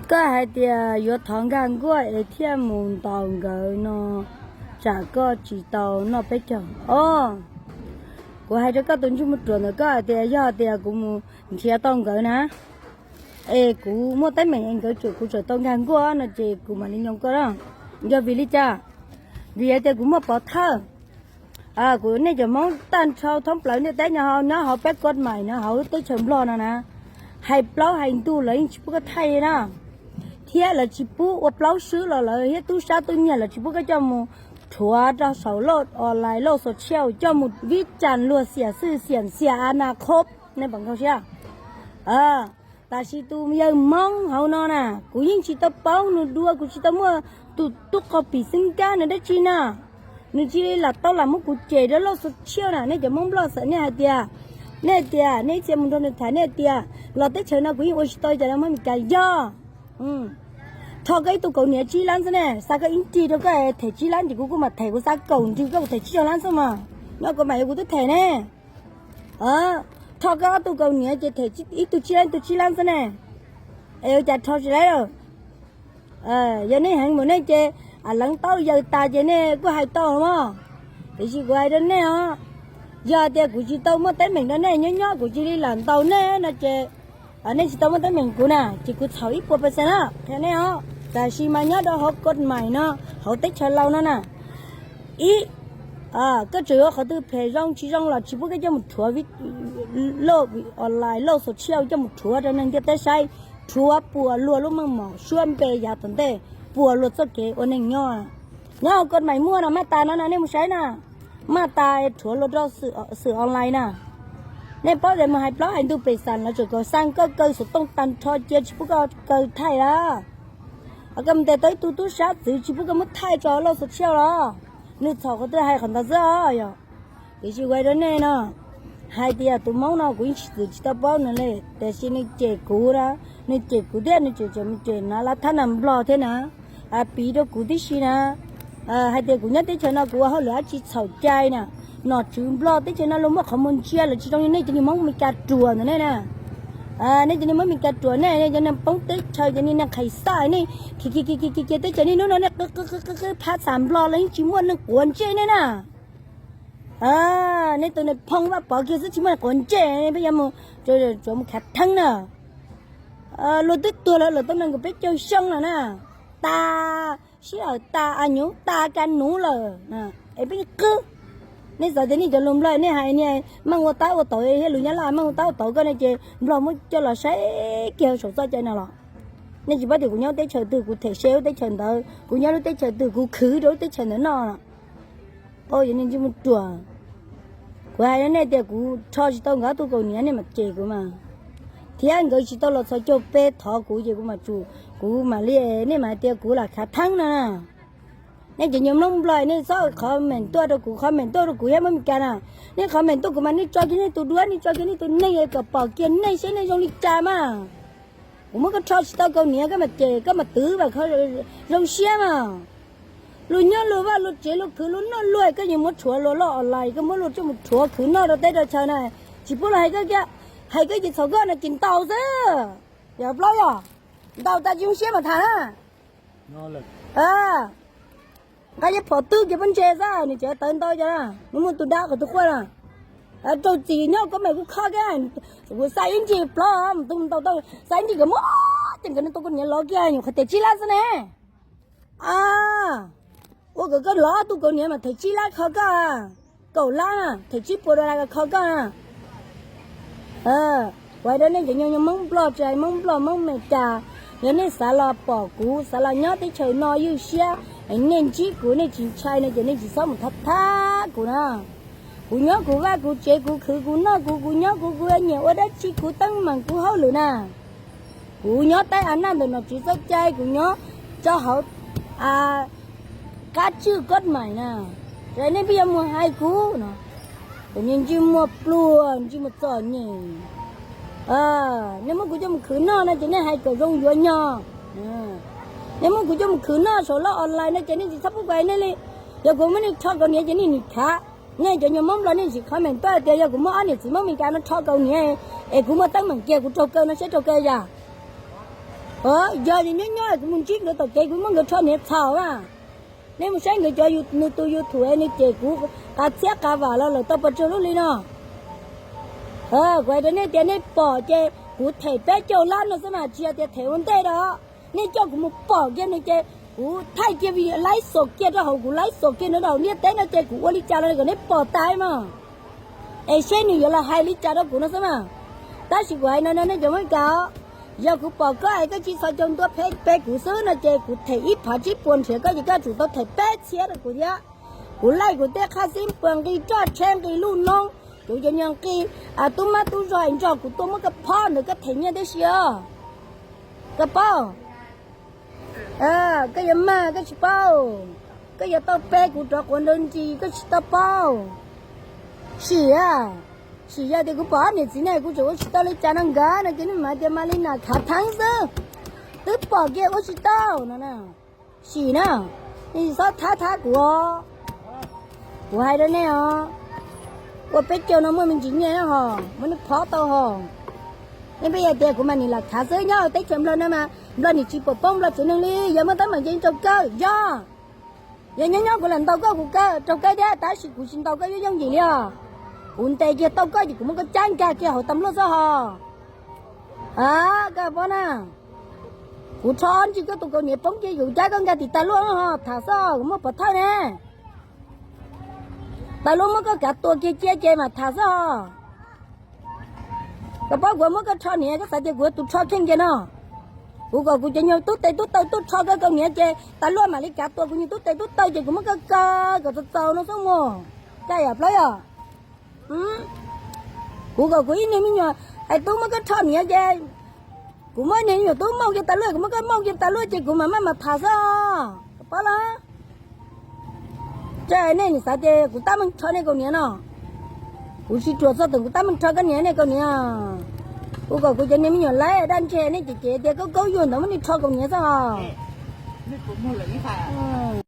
Koj hais tias yuav thov nkag nkuaj es thiaj mus ntaus nkawd no, tsam koj tsis tau noj peb caug os. Kuv hais rau koj tus ntsej muag ruam ntawm koj hais tias yog tias kuv mus nrhiav tau nkawd na, es kuv muaj teeb meem es nkawd tseem, kuv tseem tau nkag nkuaj no ces kuv mam li nyoo koj na. Yog vim li cas? Vim hais tias kuv muaj pov thawj. Kuv, nej cov Hmoob tag nrho thoob plaws ntiaj teb nyob hauv, nyob hauv peb koj mais no, hauv teb chaws Nplog no na, hais plaub hais ntug lawv yeej tsis pub koj thaij li na. Thiab lawv tsis pub ua plaub swb los lawv thiab tub sab tub nyiag lawv tsis pub koj coj mus rhuav rau saum loj online loj social, coj mus vib cas luag xiam xwj xiam xiam a na khob, nej puas nkag siab? Tam sis tus yawg Hmoob hauv no na, kuv yeej tsis tau paub nws dua, kuv tsis tau muaj tus tub qaug pim xeeb kab nws dab tsi na. Nws cia li lam tau lam muab kuv cem rau loj social na. Nej cov Hmoob Nplog xav, nej hais tias, nej hais tias nej ib txhia mus nrog nws tham, nej hais tias los teb chaws no kuv yeej ua tsis tau cas rau Hmoob Meskas yog. Rho koj ib tug kaus hniav tsib lab xwb ne, xa koj ib nrig rau koj them tsib lab ces kuv kuj mam them, kuv xa kaum nrig koj kuv them tsib caug lab xwb mas. Nyob kuv mam yog kuv twb them ne. Rho koj ob tug kaus hniav ces them ib tug tsib lab ib tug tsib lab xwb ne. Es ua cas rho tsis laib lawm? Yog nej heev mus nej ces leev taub yaws tas ces nej kuj hais tau los mas. Tiam sis kuv hais rau nej os, yog tias kuv tsis tau muaj teeb meem rau nej nyob nyob kuv cia li lam ntaus nej no ces nej tsis tau muaj teeb meem kuv na ces kuv txhaum ib puas percent na, qhia nej os. Tab sis mas nyob rau hauv koj mais no, hauv teb chaws Laus no na, ib, koj tseem yuav qhov twg phem zoo tsis zoo los tsis pub koj coj mus rhuav online loj social, coj mus rhuav rau neeg ntiaj teb saib, rhuav puas luag lub meej mom suab npe yav tom ntej, puas luag txoj kev ua neeg nyob. Nyob hauv koj mais muaj no, maj tas no na, nej mus saib na, maj tas rhuav luag rau xwm online na. Nej paub tias mus hais plaub hais ntug pem xas los tseem kom xa koj kaw xov tooj tag nrho cia tsis pub koj kaw thaij lawm. Koj mus ntes tau ib tug tub sab txwv tsis pub koj muab thaij tso loj social los, nws txhaum qhov twg hais qhov ntawd xwb os yog. Tiam sis kuv hais rau nej no, hais tias tus Hmoob no kuv yeej tsis txwm tsis tau paub nws li, tiam sis nws cem kuv na, nws cem kuv thiab nws tseem cem na, lav thab nas Nplog thiab na, piv rau kuv tib si na, hais tias kuv nyob teb chaws no kuv ua hauj lwm dab tsi txhaum cai na. Nom tswv Nplog teb chaws no luag muaj qhov muag ntsia lawm tsis zoo li nej cov niag Hmoob Meskas ruam ntawm nej na. Nej cov niag Hmoob Meskas ruam, nej cov niag poob teb chaws, cov niag neeg qhais xaj, nej khiav khiav khiav khiav teb chaws, nej hnub no nej qw qw qw qw phab xas Nplog los yeej tsis muaj neeg quav ntsej nej na. Nej tus neeg phoo Vaj Pov kiag xwb tsis muaj neeg quav ntsej, peb yuav mus, tsuas mus khav theeb na. Luag twb tuag lawm, lawm tau nees nkaum peb caug xyoo lawm na, tas sij hawm tas, a nyuv tas ka nuv lawm, es peb qw. Nej xav tias nej cov lus Nplog nej hais niag meej ua tab ua tauv thiab lus Nyab Laj meej ua tab ua tauv koj ne ces Nplog muab coj los saib kiag saum txoj cai no los? Nej tsis paub tias kuv nyob teb chaws twg kuv them se lub teb chaws ntawd, kuv nyob lub teb chaws twg kuv khwv rau lub teb chaws ntawd noj. Yog nej ntsej muag ruam. Kuv hais rau nej tias kuv rho tsis tau nkawd ob tug kaus hniav nej mam cem kuv mas, thiab nkawd tsis tau los txhos caug peb thov kuv ces kuv mam tsum, kuv mam li, nej mam hais tias kuv lam khav theeb no na. Nej cov nyuag Hmoob Nplog nej txhob comment tuaj rau kuv, comment tuaj rau kuv thiab Hmoob Meskas na. Nej comment tuaj kuv mas nej tso kiag nej tus duab, nej tso kiag nej tus neeg kom pom kiag nej seb nej zoo li cas mas. Kuv muab koj rho tsis tau kaus hniav koj mam cem, koj mam twv vam khov zoo siab mas. Luag nyob luag vaj luag tsev luag khwv luag noj luag, koj yuav muab rhuav luag loj online, koj muab luag coj mus rhuav khwv noj rau teb rau chaw na. Tsis pub luag hais koj kiag, hais koj ces txhaum koj no ces ntaus xwb. Yog plaub yog, ntaus tas tsis zoo siab mas tham na. Nqa yog phom twg kiag pob ntseg xwb nws tseem tawv ntau cov na, nws muaj tus dab qhov twg quaj na. Raug txim nyob koj mas kuv kho kiag, kuv xa ib nrig plaub mus tu ntaus tau, xa ib nrig nkawd muab, ces nkawd niag tau koj niam lov kiag nyuam qhuav them tsib lab xwb ne. Ua kom koj lov ob tug kaus hniav mas them tsib lab kho koj, kaum lab na, them tsib puas dollar kho koj na. Kuv hais rau nej cov nyuag Hmoob Nplog tsis hais Hmoob Nplog Hmoob Meskas, yog nej xav los pom kuv, xav los nyob teb chaws no ywj siab, nej ntsib kuv nej tsis ntshai no ces nej tsis txhob mus thab thab kuv na. Kuv nyob kuv vaj kuv tsev, kuv khwv kuv noj kuv, kuv nyob kuv, kuv nyiam ua dab tsi kuv teeb meem kuv hauj lwm na. Kuv nyob tab a naj ntawm nom tswv txoj cai, kuv nyob rau hauv qab tswj koj mais na. Nej pheej yuav mus hais kuv no, kuv ntsej muag pluag ntsej muag txom nyem. Nej muab kuv coj mus khwv noj no ces nej hais kom zoo yuav nyog. Nej muab kuv coj mus khwv noj saum lub online no ces nej tsis txhob pub kuv hais nej li. Yog kuv muab nej rho kaus hniav ces nej nim khav. Nej cov nyuag Hmoob Nplog nej tsis comment tuaj hais tias yog kuv muab ob niam txiv Hmoob Meskas no rho kaus hniav es kuv muaj teeb meem kiag kuv raug kaw no seb raug kaw yam. Yog nyob nyob kuv mus ntsib nkawd tom kev kuv muab nkawd rho niam txhaum na. Nej mus saib nkawd cov nws tus YouTube nws cem kuv qas txhiab qas vam los lawm tau pes tsawg lub li no. Kuv hais rau nej tias nej pom ces kuv them peb caug lab no xwb mas tsis yog tias them ua ntej rau. Nej coj kuv mus pom kiag nws ces kuv thaij kiag video live xom kiag rau hauv kuv live xom kiag nws rau hauv ntiaj teb no ces kuv ua li cas los kom nej pom tas mas. Es seb nws yuav los hais li cas rau kuv no xwb mas. Tab sis kuv hais no no nej cov Meskas, yog kuv pom koj es koj tsis txhos caug ntua phem pe kuv xwb no ces kuv them ib phav tsib puas nrhiav koj ces koj tsum tau them peb txhiab rau kuv thiab. Kuv laij kuv tej qhab xib puas nqi roj tsheb nqi lub noob, kuv cov nyuag nqi tub mab tub zog es nrog kuv tuaj muab koj phob ntawd koj them nyiaj tib si os. Koj paub, koj yuav mag koj tsis paub, koj yuav tau pe kuv rov quav nraug ntsis koj tsis tau paub. Sim a, sim yog tias kuv pom ob niam txiv ne kuv tseem ua tsis tau li cas no nkawd no ces nej mam tias Malina khav theeb xwb. Twb pom kiag ua tsis tau no. Sim na, nej tsis txhob thab thab kuv os. Kuv hais rau nej os, ua peb caug no muaj me ntsis nyiaj hos muab nej phob tau hos. Nej peb yog tias kuv mas nim lam khav xwb nyob teb chaws Nplog no mas Nplog nim tsis pom poob Nplog tsev neeg li, yog muaj teeb meem ces rau kawg yog. Yog nyob nyob kuv lam ntaus koj kuv kaw rau kawg thiab tab sis kuv tsis ntaus koj yooj yooj yim li os. Kuv ntes kiag tau koj ces kuv muab koj cab nkag kiag hauv tas luaj xwb hos. A, koj paub na, kuv rho ntsis koj tus kaus hniav poob kiag kuv cab koj nkag tim tas luaj hos tham xwb os, kuv muaj pov thawj ne. Tas luaj muab koj kav tua kiag cia ces mam tham xwb hos. Koj paub kuv muab koj rho hniav koj xav tias kuv tus rho kheej kiag no. Kuv kom kuv cov nyuag tub tes tub taw tuaj rho koj kaus hniav ces tas luaj mam li kav tua kuv nyuag tub tes tub taw ces kuv muab koj kaw kom txaus txaus no xwb mus. Koj yam plaub yog. Kuv kom kuv ib niag me nyuam hais tub muab koj rho hniav ces kuv muab niag me nyuam tub maug kiag tas luaj kuv muab koj maug kiag tas luaj ces kuv mam maj mam tham xwb os. Koj paub los? Ces nej nim xav tias kuv tab meeg rho nej kaus hniav no. Kuv tsis ruam txog tus kuv tab meeg rho koj niam nej kaus hniav. Kuv kom kuv cov niag me nyuam lawv daj ntseg nej ces ces tias koj kaub yuag ntawd muab nej rho kaus hniav xwb os.